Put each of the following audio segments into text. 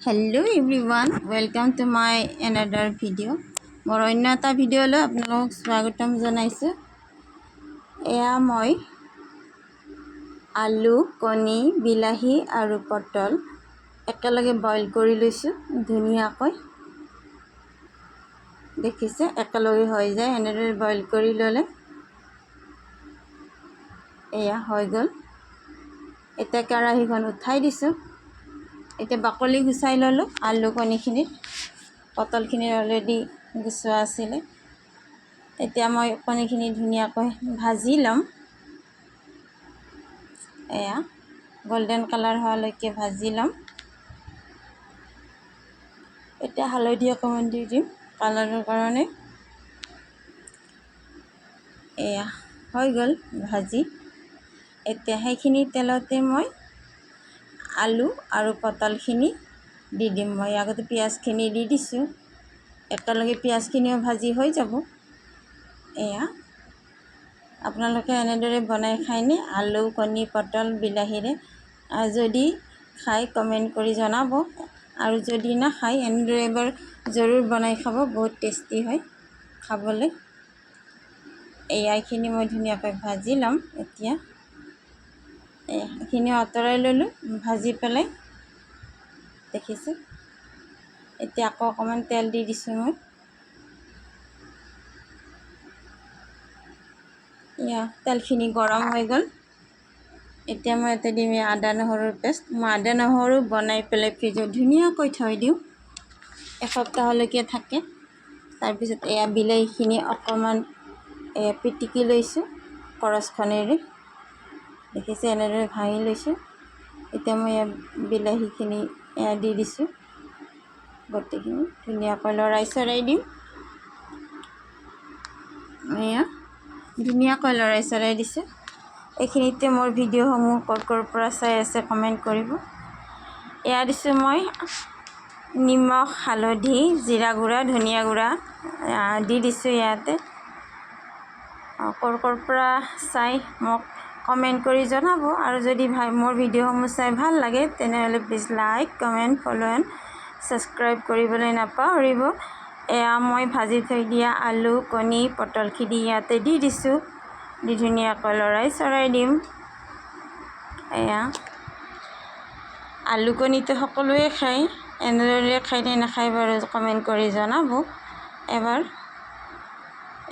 Hello everyone, welcome to my another video. মোৰ অন্য এটা ভিডিঅ'লৈ আপোনালোকক স্বাগতম জনাইছোঁ। এয়া মই আলু, কণী, বিলাহী আৰু পটল একেলগে বইল কৰি লৈছোঁ ধুনীয়াকৈ। দেখিছে, একেলগে হৈ যায় এনেদৰে বইল কৰি ল'লে। এয়া হৈ গ'ল। এতিয়া কেৰাহীখন উঠাই দিছোঁ। এতিয়া বাকলি গুচাই ল'লোঁ আলু কণীখিনিত। পটলখিনি অলৰেডি গুচোৱা আছিলে। এতিয়া মই কণীখিনি ধুনীয়াকৈ ভাজি ল'ম। এয়া গল্ডেন কালাৰ হোৱালৈকে ভাজি ল'ম। এতিয়া হালধি অকণমান দি দিম কালাৰৰ কাৰণে। এয়া হৈ গ'ল ভাজি। এতিয়া সেইখিনি তেলতে মই আলু আৰু পটলখিনি দি দিম। মই আগতে পিঁয়াজখিনি দি দিছোঁ, একেলগে পিঁয়াজখিনিও ভাজি হৈ যাব। এয়া আপোনালোকে এনেদৰে বনাই খায়নে আলু, কণী, পটল, বিলাহীৰে? যদি খাই, কমেণ্ট কৰি জনাব আৰু যদি নাখায়, এনেদৰে এবাৰ জৰুৰ বনাই খাব, বহুত টেষ্টি হয় খাবলৈ। এয়া এইখিনি মই ধুনীয়াকৈ ভাজি ল'ম। এতিয়া এইখিনি আঁতৰাই ল'লোঁ ভাজি পেলাই, দেখিছে। এতিয়া আকৌ অকণমান তেল দি দিছোঁ মই। এয়া তেলখিনি গৰম হৈ গ'ল। এতিয়া মই ইয়াতে দিম আদা নহৰুৰ পেষ্ট। মই আদা নহৰু বনাই পেলাই ফ্ৰিজত ধুনীয়াকৈ থৈ দিওঁ, এসপ্তাহলৈকে থাকে। তাৰপিছত এয়া বিলাহীখিনি অকণমান এয়া পিটিকি লৈছোঁ কৰছখনেৰে, দেখিছে, এনেদৰে ভাঙি লৈছোঁ। এতিয়া মই ইয়াত বিলাহীখিনি এয়া দি দিছোঁ গোটেইখিনি। ধুনীয়াকৈ লৰাই চৰাই দিম। এয়া ধুনীয়াকৈ লৰাই চৰাই দিছোঁ। এইখিনিতে মোৰ ভিডিঅ'সমূহ ক'ৰ ক'ৰ পৰা চাই আছে, কমেণ্ট কৰিব। এয়া দিছোঁ মই নিমখ, হালধি, জিৰা গুড়া, ধনিয়া গুড়া দি দিছোঁ ইয়াতে। ক'ৰ ক'ৰ পৰা চাই মোক কমেণ্ট কৰি জনাব আৰু যদি মোৰ ভিডিঅ'সমূহ চাই ভাল লাগে, তেনেহ'লে please like, comment, follow and subscribe কৰিবলৈ নাপাহৰিব। এয়া মই ভাজি থৈ দিয়া আলু, কণী, পটলখিনি ইয়াতে দি দিছোঁ। দি ধুনীয়াকৈ লৰাই চৰাই দিম। এয়া আলু কণীটো সকলোৱে খায়। এনেদৰে খায়নে নাখায় বাৰু কমেণ্ট কৰি জনাব এবাৰ।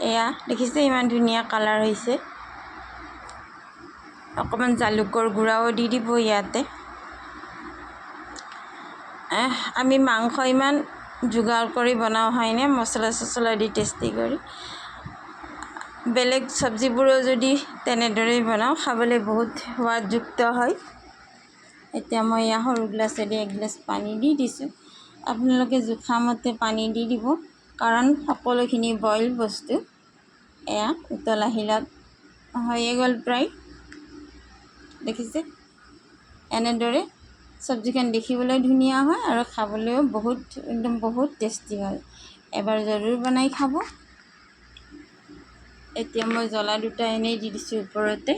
এয়া দেখিছে, ইমান ধুনীয়া কালাৰ হৈছে। অকণমান জালুকৰ গুড়াও দি দিব ইয়াতে। আমি মাংস ইমান যোগাৰ কৰি বনাওঁ হয়নে, মছলা চছলা দি টেষ্টি কৰি। বেলেগ চব্জিবোৰো যদি তেনেদৰেই বনাওঁ, খাবলৈ বহুত সোৱাদযুক্ত হয়। এতিয়া মই ইয়াৰ সৰু গ্লাছেদি এগিলাচ পানী দি দিছোঁ। আপোনালোকে জোখামতে পানী দি দিব, কাৰণ সকলোখিনি বইল বস্তু। এয়া উতল আহিলত হৈয়ে গ'ল প্ৰায়, দেখিছে। এনেদৰে চব্জিখন দেখিবলৈ ধুনীয়া হয় আৰু খাবলৈও বহুত, একদম বহুত টেষ্টি হয়। এবাৰ জৰুৰ বনাই খাব। এতিয়া মই জ্বলা দুটা এনেই দি দিছোঁ ওপৰতে।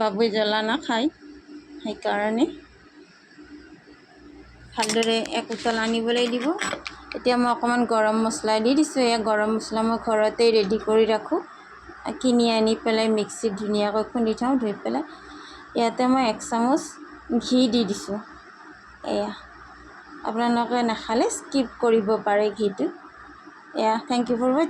বাবুৱে জ্বলা নাখায়, সেইকাৰণে। ভালদৰে এক উতল আনিবলৈ দিব। এতিয়া মই অকণমান গৰম মছলা দি দিছোঁ। এয়া গৰম মছলা মই ঘৰতেই ৰেডি কৰি ৰাখোঁ। কিনি আনি পেলাই মিক্সিত ধুনীয়াকৈ খুন্দি থওঁ ধুই পেলাই। ইয়াতে মই এক চামুচ ঘি দি দিছোঁ। এয়া আপোনালোকে নাখালে স্কিপ কৰিব পাৰে ঘিটো। এয়া thank you for watching.